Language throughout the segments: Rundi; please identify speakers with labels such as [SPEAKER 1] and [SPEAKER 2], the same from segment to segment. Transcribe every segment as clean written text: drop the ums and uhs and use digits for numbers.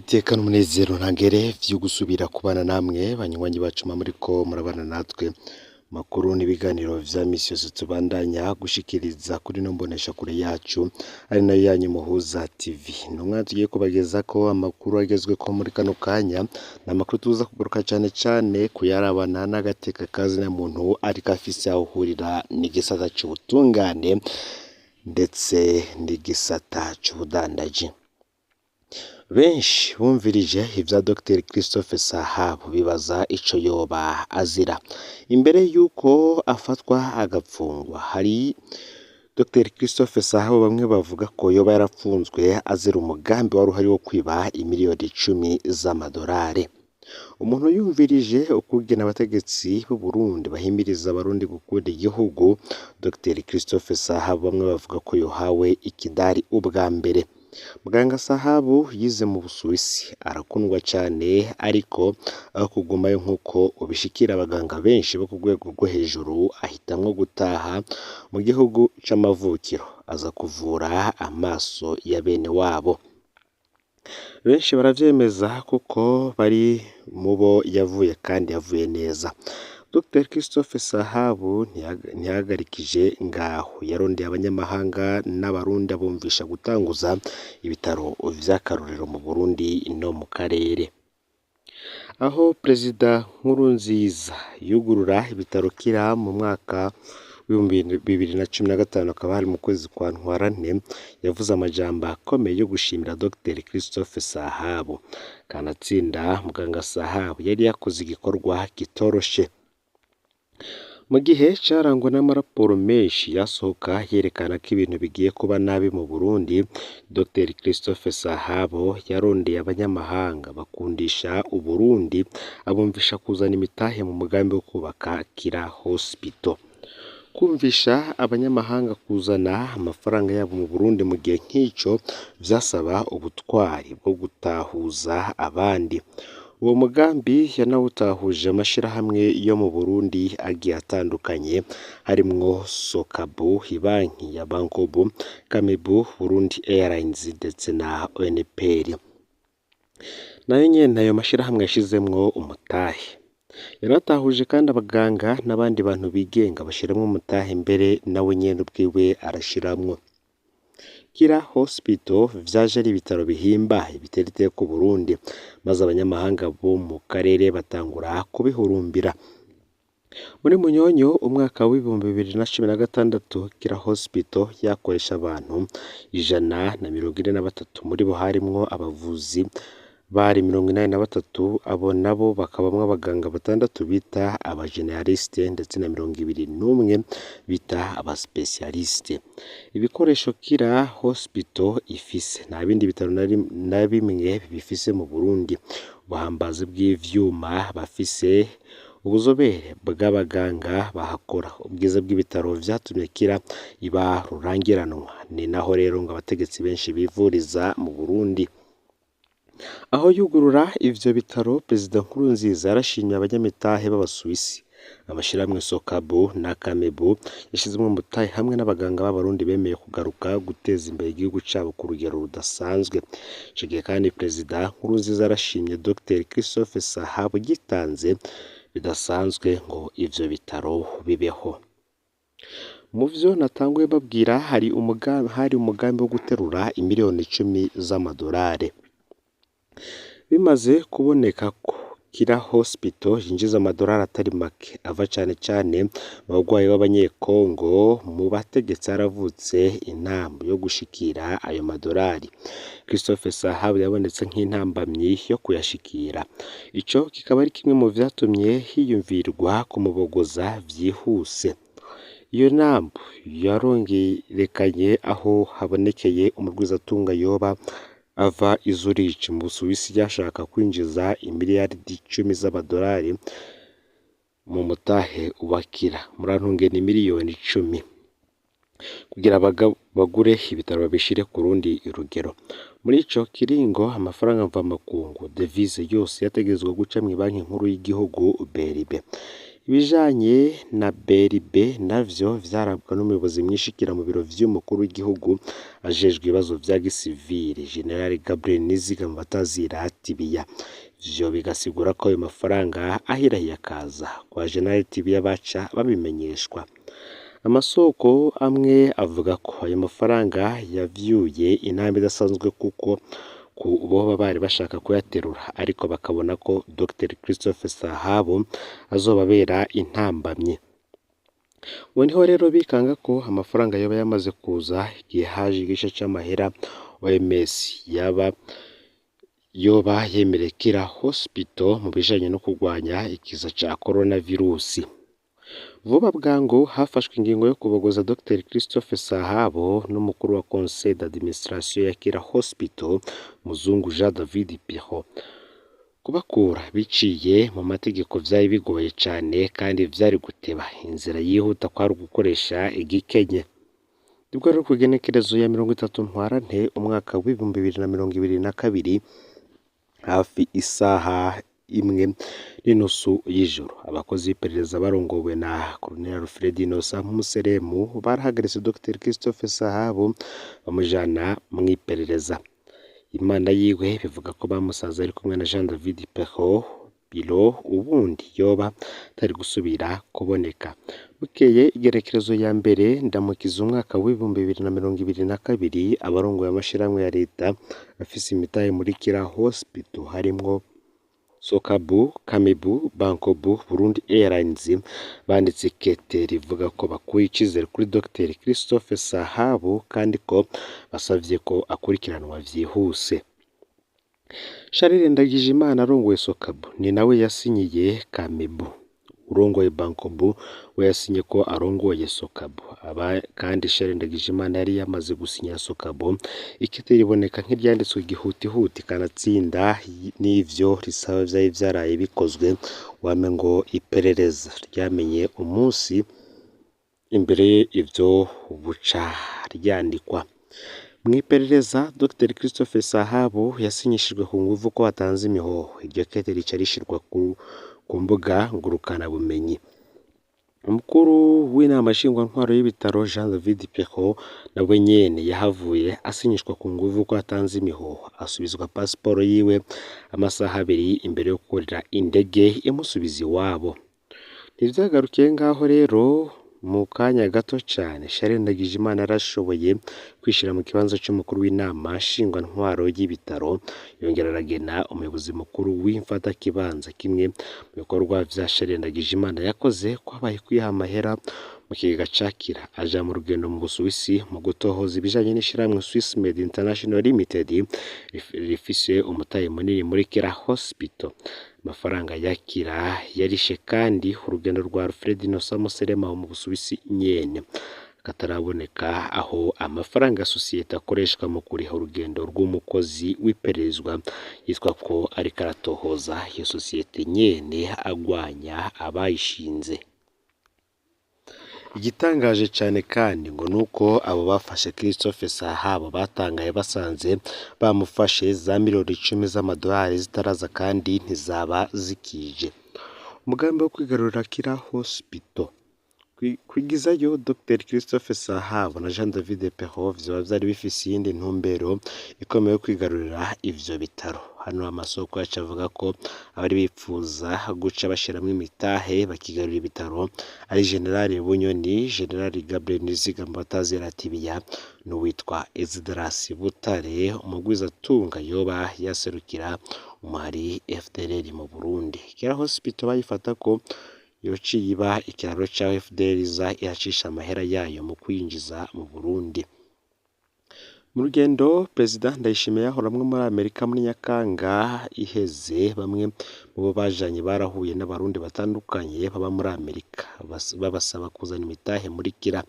[SPEAKER 1] N'iteka n'umunezero ntangere vyo gusubira kubana namwe banywanyi bacu muriko murabana natwe makuru n'ibiganiro vya misi yose tubandanya gushikiriza kuri no mboneshakure yacu ari nayo yanyu Muhuza TV. Ni umwanya tugiye kubagezako amakuru agezweko muri kano kanya, ni amakuru tuza kugaruka cane cane kuyarabana n'agateka kazina muntu ariko afise aho ahurira n'igisata c'ubutungane ndetse n'igisata c'ubudandaji. Benshi bumvirije ivya Dr Christophe Sahabu bibaza ico yoba azira. Imbere yuko afatwa agapfungwa hari Dr Christophe Sahabu bamwe bavuga ko yoba yarapfunzwe azira umugambi wari uhari wo kwiba imiliyoni 10 z'amadorari. Umuntu yumvirije ukungene abategetsi b'Uburundi bahimiriza abarundi gukunda igihugu, Dr Christophe Sahabu bamwe bavuga ko yohawe ikidari ubwa mbere. Muganga Sahabu yize mu Busuwisi arakundwa cane ariko aho kugumayo nkuko ubishikira abaganga benshi bo ku rwego rwo hejuru ahitamwo gutaha mu gihugu c'amavukiro aza kuvura amaso ya bene wabo. Benshi baravyemeza kuko bari mubo yavuye kandi yavuye neza. Dr Christophe Sahabu ntiyahagarikije ngaho, yarondeye abanyamahanga n'abarundi abumvisha gutanguza ibitaro vy'akarorero mu Burundi no mu karere. Aho Perezida Nkurunziza yugurura ibitaro Kira mu mwaka w'2015 akaba hari mu kwezi kwa Ntwarante, yavuze amajambo akomeye yo gushimira Dr Christophe Sahabu. Kanatsinda muganga Sahabu yari yakoze igikorwa kitoroshe. Mu gihe carangwa n'amaraporo menshi yasohoka yerekana ko ibintu bigiye kuba nabi mu Burundi, Dr Christophe Sahabu yarondeye abanyamahanga bakundisha Uburundi abumvisha kuzana imitahe mu mugambi wo kubaka Kira Hospital. Kumvisha abanyamahanga kuzana amafaranga yabo mu Burundi mu gihe nk'ico vyasaba ubutwari bwo gutahuza abandi. Uwo mugambi yanawutahuje amashirahamwe yo mu Burundi agiye atandukanye harimwo Sokabu, ibanki ya Bankobu, Kamibu, Burundi Airlines ndetse na ONPR. Nayo nyene ayo mashirahamwe yashizemwo umutahe. Yaratahuje kandi abaganga n'abandi bantu bigenga bashiramwo umutahe mbere nawe nyene ubwiwe arashiramwo. Kira Hospital vyaje ari ibitaro bihimbaye bitera iteka Uburundi, maze abanyamahanga bo mu karere batangura kubihurumbira. Muri Munyonyo umwaka w'2016 Kira Hospital yakoresha abantu 143, muri bo harimwo abavuzi bari 83, abo nabo bakabamwo abaganga 6 bita abageneraliste ndetse na 21 bita abaspecialiste. Ibikoresho Kira Hospital ifise nta bindi bitaro na bimwe bibifise mu Burundi. Ubuhambazi bw'ivyuma bafise, ubuzobere bw'abaganga bahakora, ubwiza bw'ibitaro vyatumye Kira iba rurangiranwa. Ni naho rero ngo abategetsi benshi bivuriza mu Burundi. Aho yugurura ivyo bitaro, Perezida Nkurunziza yarashimye abanyamitahe b'Abasuwisi, amashirahamwe Sokabu na Kamebu yashizemwo umutahe hamwe n'abaganga b'abarundi bemeye kugaruka guteza imbere igihugu cabo ku rugero rudasanzwe. Ico gihe kandi Perezida Nkurunziza yarashimye Dr Christophe Sahabu yitanze bidasanzwe ngo ivyo bitaro bibeho. Mu vyo natanguye mbabwira hari umugambi wo guterura imiliyoni 10 z'amadorari. Bimaze kuboneka ko Kira Hospital yinjiza amadorari atari make ava cane cane mu bagwayi b'abanyekongo, mu bategetsi haravutse intambo yo gushikira ayo madorari. Christophe Sahabu yabonetse nk'intambamyi yo kuyashikira. Ico kikaba ari kimwe mu vyatumye hiyumvirwa kumubogoza vyihuse. Iyo ntambo yarongerekanye aho habonekeye umurwizatunga yoba ava i Zurich mu Busuwisi yashaka kwinjiza imiliyaridi 10 z'amadorari mu mutahe wa Kira. Murantunge ni miliyoni 10 kugira bagure ibitaro babishire ku rundi rugero. Muri ico kiringo amafaranga mvamakungu devise yose yategerezwa guca mw'ibanki nkuru y'igihugu BRB. Ibijanye na BRB navyo vyarabwa n'umuyobozi mwishikira mu biro vy'umukuru w'igihugu ajejwe ibibazo vya gisivile, General Gabriel Nizigama batazira Tibiya. Ivyo bigasigura ko ayo mafaranga ahirahiye akaza kwa General Tibiya baca babimenyeshwa. Amasoko amwe avuga ko ayo mafaranga yavyuye intambwe idasanzwe kuko ku boba bari bashaka kuyaterura, ariko bakabona ko Dr Christophe Sahabo azobabera intambamyi. Ngo niho rero bikanga ko amafaranga yoba yamaze kuza igihe haje igice c'amahera OMS yaba yoba yemereye Kira Hospital mu bijanye no kurwanya ikiza ca coronavirusi. Vuba bwangu hafashwe ingingo yo kubogoza Dr Christophe Sahabo n'umukuru wa Conseil d'administration ya Kira Hospital, Muzungu Jean David Pirot. Kubakura biciye mu mategeko vyari bigoye cane kandi vyari guteba, inzira yihuta kwari ugukoresha igikenye. Nibwo rero kw'igenekerezo ya 30 Ntwarante umwaka w'2022, hafi isaha 1:30 y'ijoro, abakozi b'iperereza barongowe na Colonel Alfred Innocent Museremu barahagaritse Dr Christophe Sahabo bamujana mw'iperereza. Imana yiwe bivuga ko bamusanze ari kumwe na Jean David Perrault Biro, ubundi yoba atari gusubira kuboneka. Bukeye igerekerezo ya 1 Ndamukiza umwaka w'2022, abarongoye amashirahamwe ya leta afise imitahe muri Kira Hospital harimwo Sokabu, Kamibu, Bankobu, Burundi Airlines banditse ikete rivuga ko bakuye icizere kuri Dr Christophe Sahabo kandi ko basavye ko akurikiranwa vyihuse. Charles Ndagijimana arongoye Sokabu ni nawe yasinyiye Kamibu. Urongoye Bankobu we yasinye ko arongoye Sokabu. Aba kandi Charles Ndagijimana yari yamaze gusinyira Sokabu ikete riboneka nk'iryanditswe gihutihuti, kanatsinda n'ivyo risaba vyari vyaraye bikozwe, wame ngo iperereza ryamenye umunsi imbere ivyo buca ryandikwa. Mw'iperereza Dr Christophe Sahabo yasinyishijwe ku nguvu ko atanze imihoho. Iryo kete rica rishirwa ku mbuga ngurukanabumenyi. Umukuru w'inama nshingwantwaro y'ibitaro Jean David Perrault nawe nyene yahavuye asinyishwa ku nguvu ko atanze imihoho, asubizwa pasiporo yiwe amasaha 2 imbere yo kurira indege imusubiza iwabo. Ntivyagarukiye ngaho rero, mu kanya gato cane Charles Ndagijimana yarashoboye kwishira mu kibanza c'umukuru w'inama nshingwantwaro y'ibitaro, yongera aragena umuyobozi mukuru w'imfatakibanza. Kimwe mu bikorwa vya Charles Ndagijimana yakoze kwabaye kwiha amahera mu kigega ca Kira, aja mu rugendo mu Busuwisi mu gutohoza ibijanye n'ishirahamwe Swissmed International Limited rifise umutahe munini muri Kira Hospital. Amafaranga ya Kira yarishe kandi urugendo rwa Alfred Innocent Muserema mu Busuwisi nyene kataraboneka, aho amafaranga ya sosiyete akoreshwa mu kuriha urugendo rw'umukozi w'ipererezwa yitwa ko ariko aratohoza iyo sosiyete nyene agwanya abayishinze. Igitangaje cane kandi ngo nuko abo bafashe Christophe Sahabo batangaye basanze bamufashe za miliyoni 10 z'amadolari zitaraza kandi ntizaba zikije. Umugambi wo kwigarurira Kira Hospital kwigizayo Dr Christophe Sahabo na Jean David Perrault vyoba vyari bifise iyindi ntumbero ikomeye yo kwigarurira ivyo bitaro. Hano amasoko yacu avuga ko abari bipfuza guca bashiramwo imitahe bakigarurira ibitaro ari General Bunyoni, General Gabriel Nizigama batazira Tibiya n'uwitwa Esdras Butare, umugwizatunga yoba yaserukira umuhari FDLR mu Burundi. Kira Hospital bayifata ko yociye iba ikiraro ca FDLR iza iracisha amahera yayo mu kwinjiza mu Burundi. Mu rugendo Perezida Ndayishimiye yahoramwo muri Amerika muri Nyakanga iheze, bamwe mu bo bajanye barahuye n'abarundi batandukanye baba muri Amerika babasaba kuzana imitahe muri Kira,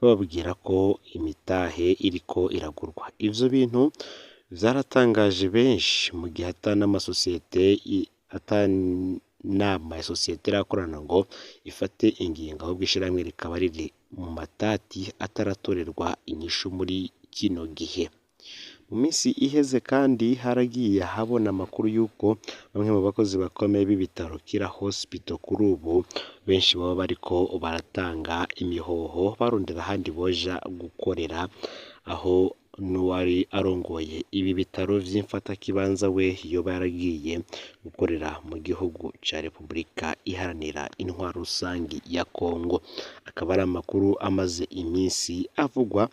[SPEAKER 1] bababwira ko imitahe iriko iragurwa. Ivyo bintu vyaratangaje benshi mu gihe ata n'amasosiyete ata nama ya sosiyete irakorana ngo ifate ingingo, ahubwo ishirahamwe rikaba riri mu matati ataratorerwa inyishu muri kino gihe. Mu minsi iheze kandi haragiye habona amakuru y'uko bamwe mu bakozi bakomeye b'ibitaro Kira Hospital kuri ubu benshi baba bariko baratanga imihoho barondera ahandi boja gukorera, aho n'uwari arongoye ibi bitaro vy'imfatakibanza we yoba yaragiye gukorera mu gihugu ca Repubulika Iharanira Intwaro Rusangi ya Kongo. Akaba ari amakuru amaze iminsi avugwa.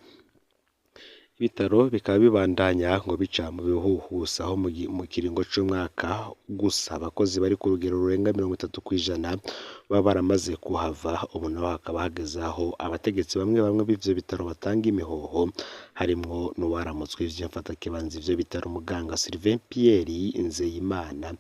[SPEAKER 1] Ibitaro bikaba bibandanya ngo bica mu bihuhusi, aho mu kiringo c'umwaka gusa abakozi bari ku rugero rurenga 30% baba baramaze kuhava. Ubu naho hakaba hageze aho abategetsi bamwe bamwe b'ivyo bitaro batanga imihoho, harimwo n'uwaramutswe ivy'imfatakibanza ivyo bitaro muganga Sylvain Pierre Nzeyimana.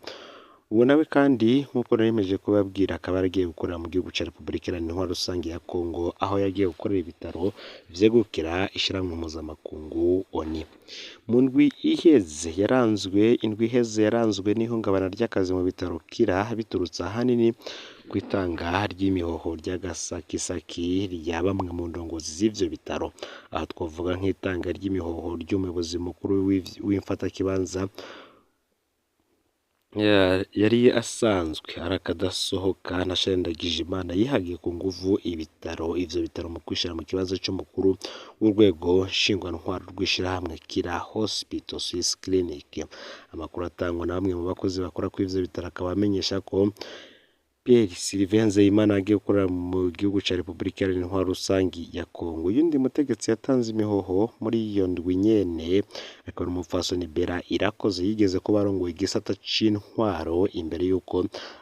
[SPEAKER 1] Uwo nawe kandi nk'uko naremeje kubabwira akaba yaragiye gukorera mu gihugu ca Repubulika Iharanira Intwaro Rusangi ya Kongo, aho yagiye gukorera ibitaro vyegukira ishirahamwe mpuzamakungu ONU. Mu ndwi iheze yaranzwe n'ihungabana ry'akazi mu bitaro Kira, biturutse ahanini kw'itanga ry'imihoho ry'agasakisaki rya bamwe mu ndongozi z'ivyo bitaro. Aha twovuga nk'itanga ry'imihoho ry'umuyobozi mukuru w'imfatakibanza yari asanzwe arakadasohoka na Charles Ndagijimana, yihagiye ku nguvu ibitaro ivyo bitaro mu kwishira mu kibanza c'umukuru w'urwego nshingwantwaro rw'ishirahamwe Kira Hospital Swiss Clinic. Amakuru atangwa na bamwe mu bakozi bakora kuri ivyo bitaro akaba amenyesha ko Pierre Sylvain Nzeyimana agiye gukorera mu gihugu ca Repubulika Iharanira Intwaro Rusangi ya Kongo. Uyundi mutegetsi yatanze imihoho muri iyo ndwi nyene akaba ari umupfasoni Bera Irakoze, yigeze kuba arongoye igisata c'intwaro imbere y'uko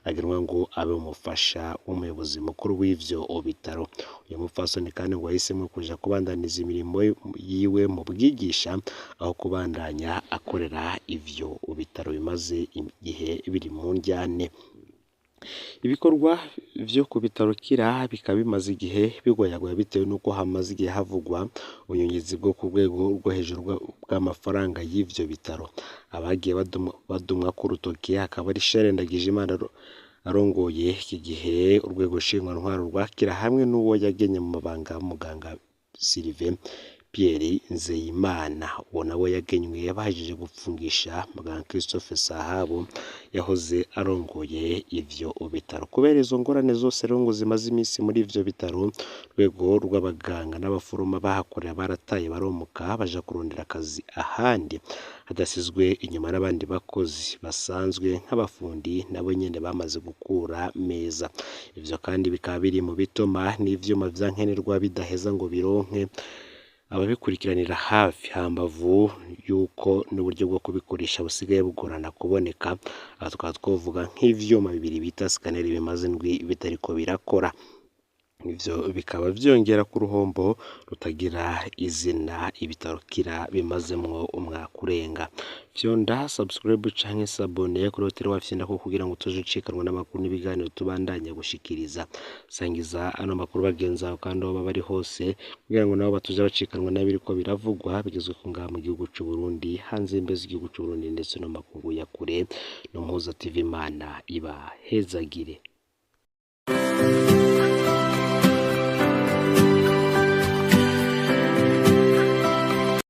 [SPEAKER 1] agenwa ngo abe umufasha w'umuyobozi mukuru w'ivyo bitaro. Uyu mupfasoni kandi ngo yahisemwo kuja kubandaniza imirimo yiwe mu bwigisha, aho kubandanya akorera ivyo bitaro bimaze igihe biri mu ndyane. Ibikorwa vyo ku bitaro Kira bikaba bimaze igihe bigoyagoya bitewe n'uko hamaze igihe havugwa ubunyonyezi bwo ku rwego rwo hejuru bw'amafaranga y'ivyo bitaro. Abagiye badumwa ku rutoke akaba ari Charles Ndagijimana arongoye iki gihe urwego nshingwantwaro rwa Kira, hamwe n'uwo yagenye mu mabanga muganga Sylvain Pierre Nzeyimana. Uwo nawe yagenywe bahejeje gupfungisha muganga Christophe Sahabo yahoze arongoye ivyo bitaro. Kubera izo ngorane zose rero ngo zimaze iminsi muri ivyo bitaro, urwego rw'abaganga n'abaforoma bahakorera barataye baromuka baja kurondera akazi ahandi, hadasizwe inyuma n'abandi bakozi basanzwe nk'abafundi nabo nyene bamaze gukura meza. Ivyo kandi bikaba biri mu bituma n'ivyuma vya nkenerwa bidaheza ngo bironke ababikurikiranira hafi, hambavu y'uko n'uburyo bwo kubikoresha busigaye bugorana kuboneka. Aha tukaba twovuga nk'ivyuma bibiri bita sikaneri bimaze indwi bitariko birakora. Ivyo bikaba vyongera ku ruhombo rutagira izina ibitaro Kira bimazemwo umwaka urenga. Fyonda subscribe canke s'abonner kuri hoteli wafyindako kugira ngo utoje ucikanwa n'amakuru n'ibiganiro tubandanya gushikiriza. Sangiza ano makuru bagenzi bawe kandi aho baba bari hose, kugira ngo nabo batoje bacikanwa n'ibiriko biravugwa bigezwe ku ngaha mu gihugu c'u Burundi, hanze y'imbibe z'igihugu c'u Burundi ndetse no mu makungu ya kure. No Muhuza TV, Imana ibahezagire.